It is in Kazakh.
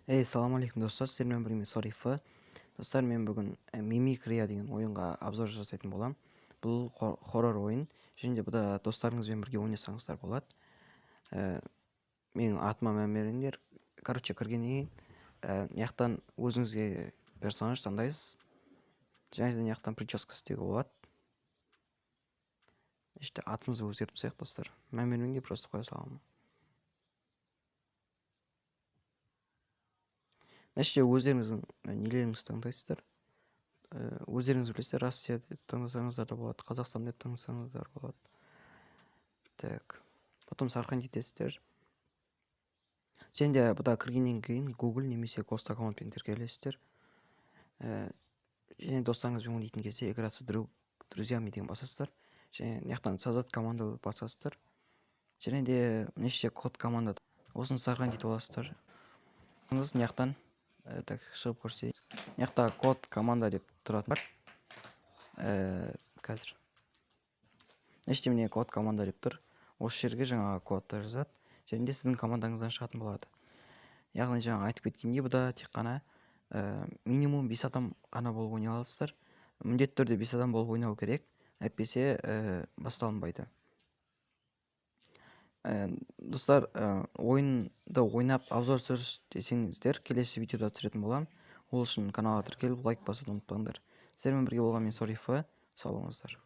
Эй, салам алейкум, достар, сіздермен бірге мен, Сориф. Достар, мен бүгін Мимикрия деген ойынға обзор жасайтын боламын. Бұл хоррор ойын және де бұда достарыңызбен бірге ойнасаңыздар болады. Менің атыма мән беріңдер. Короче, кіргеннен кейін мына жақтан өзіңізге персонаж таңдайсыз және де мына жақтан прическа істеуге болады. Іште атымызды өзгертіп тастайық, достар. Мән бермеңдер, просто қоя саламын. Мына жерде өздеріңіздің нелеріңізді таңдайсыздар. Өздеріңіз білесіздер, Россия деп таңдасаңыздар да болады, Қазақстан деп таңдасаңыздар болады. Так, потом сохранить етесіздер. Және де бұда кіргеннен кейін Google немесе Ghost аккаунтпен тіркелесіздер. Және достарыңызбен ойнайтын кезде «Играться друзьями» деген басасыздар. Және мына жақтан «Создать команду» басасыздар. Және де мына жерде код команда, осыны сохранить етіп аласыздар. Мына жақтан так, шығып көрсетейін. Мына жақта «Код команда» деп тұратын бар. Қазір мына жерде, міне, «Код команда» деп тұр. Осы жерге жаңағы кодты жазады және де сіздің командаңыздан шығатын болады. Яғни жаңа айтып кеткендей, бұда тек қана минимум 5 адам ғана болып ойнай аласыздар. Міндетті түрде 5 адам болып ойнау керек, әйтпесе басталынбайды. Достар, ойынды ойнап обзор түсір десеңіздер, келесі видеода түсіретін боламын. Ол үшін каналға тіркеліп, лайк басуды ұмытпаңдар. Сіздермен бірге болған мен, Сориф. Сау болыңыздар.